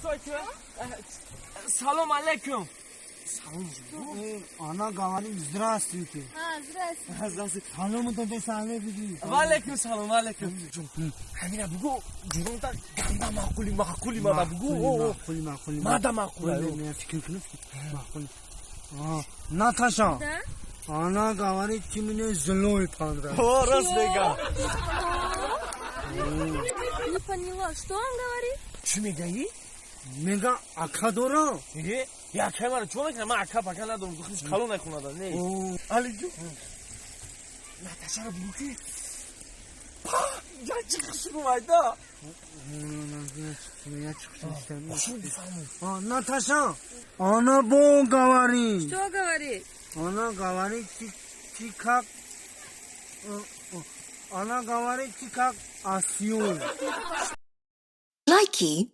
Стойте. Салом алейкум. Салом. Она говорит: «Здравствуйте». А, здравствуйте. Здравствуйте. Салом дода, бигӣ. Ва алейкум салом, ва алейкум. Ҳамина бугу, ҷуронта ганда маъқули, маъқули мада бугу. Маъқули, маъқули. Мада маъқула. Фикр кунӣ, маъқули. Наташа. Да? Она говорит, ты мне злой понравился. О, рост мега. Не поняла, что он говорит? Чӣ мегаӣ? Мега, ака дорам. Э, якай мара чӣ мекунам? Ман ака пака надорам, худиш калон нахонада, не. Алиҷон. Наташаро бугу ки. Я чӣ хушрӯ майда. Хушрӯ бифаҳму. Наташа, она Бог говорит. Что говорит? Она говорит, ты как. Она говорит, ты как осел. Likey.